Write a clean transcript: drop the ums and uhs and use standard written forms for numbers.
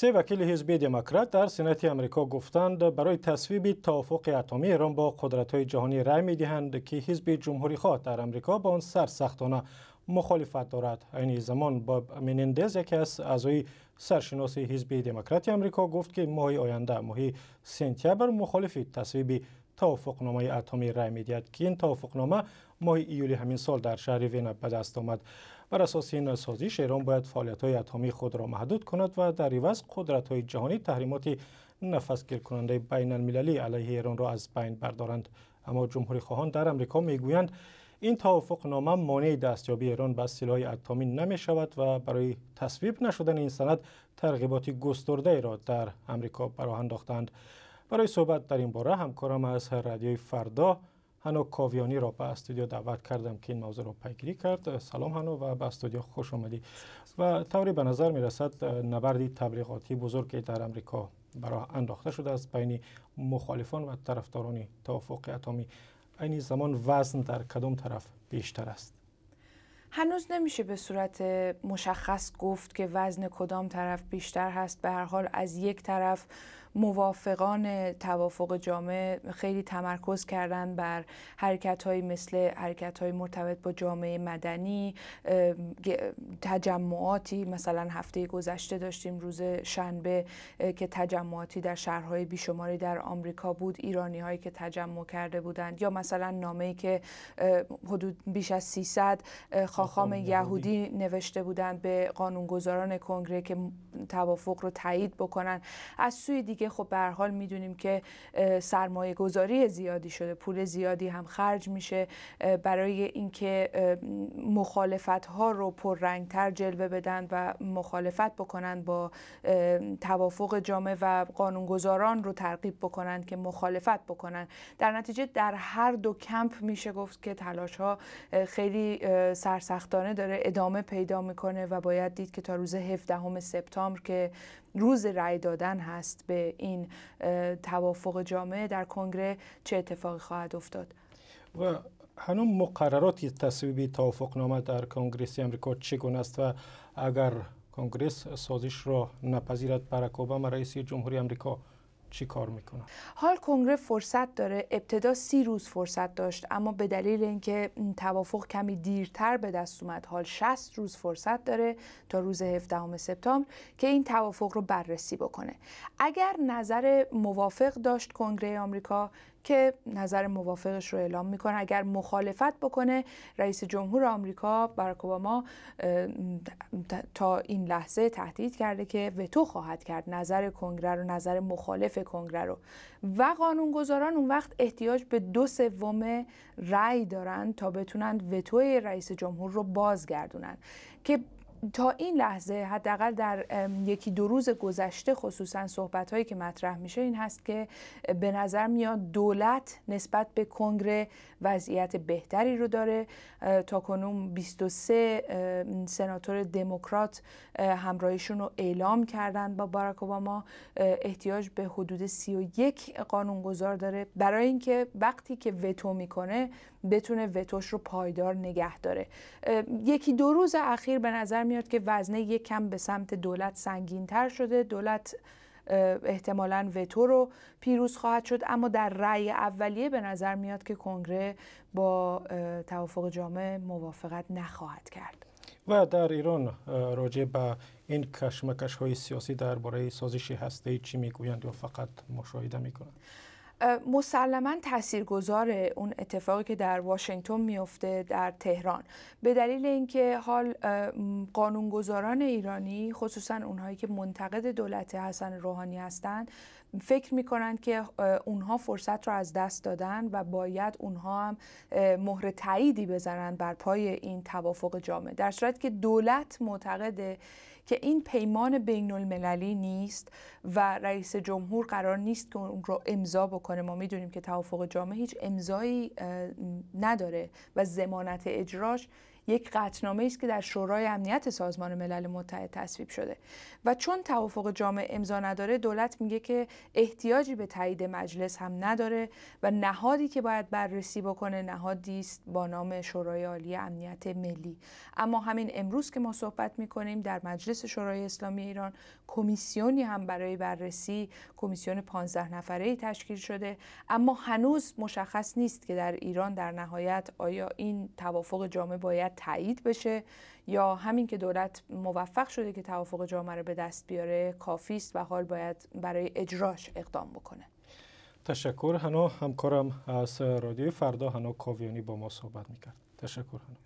Се вакили ҳизби Демократ дар Сенати Амрико гуфтанд, барои тасвиби тавофуқи атомии Эрон бо қудратҳои ҷаҳонӣ рай медиҳанд, ки ҳизби Ҷумҳурихоҳ дар Амрико ба он сарсахтона мухолифат дорад. Айни замон Боб Менендез, яке аз аъзои саршиноси ҳизби Демократи Амрико, гуфт, ки моҳи оянда, моҳи сентябр, мухолифи тасвиби тавофуқномаи атомӣ рай медиҳад, ки ин тавофуқнома моҳи июли ҳамин сол дар шаҳри Вена ба даст омад. Бар асоси ин созиш Эрон бояд фаъолиятҳои атомии худро маҳдуд кунад ва дар иваз қудратҳои ҷаҳонӣ таҳримоти нафасгиркунандаи байналмилалӣ алайҳи Эронро аз байн бардоранд. Аммо ҷумҳурихоҳон дар Амрико мегӯянд, ин тавофуқнома монеи дастёбии Эрон ба силоҳи атомӣ намешавад ва барои тасвиб нашудани ин санад тарғиботи густурдаеро дар Амрико ба роҳ андохтаанд. Барои суҳбат дар ин бора ҳамкорам аз Радиои Фардо, Ҳано Ковиёниро ба студио даъват кардам, ки ин мавзӯъро пайгирӣ кард. Салом, Ҳано, ва ба студио хуш омадӣ. Ва тавре ба назар мерасад, набарди таблиғотии бузурге дар Амрико ба роҳ андохта шудааст байни мухолифон ва тарафдорони тавофуқи атомӣ. Айни замон вазн дар кадом тараф бештар аст? هنوز نمیشه به صورت مشخص گفت که وزن کدام طرف بیشتر هست. به هر حال از یک طرف موافقان توافق جامع خیلی تمرکز کردن بر حرکت‌های مثل حرکت‌های مرتبط با جامعه مدنی، تجمعاتی، مثلا هفته گذشته داشتیم روز شنبه که تجمعاتی در شهرهای بیشماری در آمریکا بود، ایرانی‌هایی که تجمع کرده بودند، یا مثلا نامه‌ای که حدود بیش از 300 خاخام یهودی نوشته بودند به قانونگذاران کنگره که توافق رو تایید بکنن. از سوی دیگه خب به هر حال میدونیم که سرمایه گذاری زیادی شده، پول زیادی هم خرج میشه برای اینکه مخالفت ها رو پررنگتر جلوه بدن و مخالفت بکنن با توافق جامع و قانونگذاران رو ترغیب بکنن که مخالفت بکنن. در نتیجه در هر دو کمپ میشه گفت که تلاش ها خیلی سرسختانه داره ادامه پیدا میکنه و باید دید که تا روز 17 سپتامبر که روز رأی دادن هست به این توافق جامع در کنگره چه اتفاقی خواهد افتاد. و هنوز مقررات تصویب توافقنامه در کنگرس امریکا چگونه است و اگر کنگرس سازش را نپذیرد، باراک اوباما، رئیس جمهوری امریکا، چی کار میکنه؟ حال کنگره فرصت داره. ابتدا 30 روز فرصت داشت، اما به دلیل اینکه توافق کمی دیرتر به دست اومد، حال 60 روز فرصت داره تا روز 17 سپتامبر که این توافق رو بررسی بکنه. اگر نظر موافق داشت کنگره آمریکا که نظر موافقش رو اعلام میکنه، اگر مخالفت بکنه، رئیس جمهور آمریکا باراک اوباما تا این لحظه تهدید کرده که وتو خواهد کرد نظر کنگره رو، نظر مخالف کنگره رو، و قانونگذاران اون وقت احتیاج به 2/3 رأی دارن تا بتونن وتوی رئیس جمهور رو بازگردونن که تا این لحظه حداقل در یکی دو روز گذشته خصوصا صحبت‌هایی که مطرح میشه این هست که به نظر میاد دولت نسبت به کنگره وضعیت بهتری رو داره. تا کنون 23 سناتور دموکرات همراهیشون رو اعلام کردن با باراک اوباما. احتیاج به حدود 31 قانونگذار داره برای اینکه وقتی که وتو میکنه بتونه وتوش رو پایدار نگه داره. یکی دو روز اخیر به نظر میاد که وزنه یک کم به سمت دولت سنگین‌تر شده. دولت احتمالاً وتو رو پیروز خواهد شد، اما در رأی اولیه به نظر میاد که کنگره با توافق جامع موافقت نخواهد کرد. و در ایران راجع به این کشمکش‌های سیاسی درباره سازش هسته‌ای چی میگویند یا فقط مشاهده میکنند؟ مسلماً تاثیرگذار اون اتفاقی که در واشنگتن میفته در تهران، به دلیل اینکه حال قانونگذاران ایرانی، خصوصاً اونهایی که منتقد دولت حسن روحانی هستند، فکر میکنند که اونها فرصت رو از دست دادن و باید اونها هم مهر تاییدی بزنن بر پای این توافق جامع، در صورتی که دولت معتقده که این پیمان بین المللی نیست و رئیس جمهور قرار نیست که اون رو امضا بکنه. ما میدونیم که توافق جامع هیچ امضایی نداره و ضمانت اجراش یک قطعنامه است که در شورای امنیت سازمان ملل متحد تصویب شده و چون توافق جامع امضا نداره، دولت میگه که احتیاجی به تایید مجلس هم نداره و نهادی که باید بررسی بکنه نهادی است با نام شورای عالی امنیت ملی. اما همین امروز که ما صحبت میکنیم، در مجلس شورای اسلامی ایران کمیسیونی هم برای بررسی، کمیسیون 15 نفره تشکیل شده، اما هنوز مشخص نیست که در ایران در نهایت آیا این توافق جامع باید تایید بشه یا همین که دولت موفق شده که توافق جامع رو به دست بیاره کافی است و حال باید برای اجراش اقدام بکنه. تشکر هنا. همکارم از رادیوی فردا، هنا کاویانی، با ما صحبت میکرد. تشکر هنا.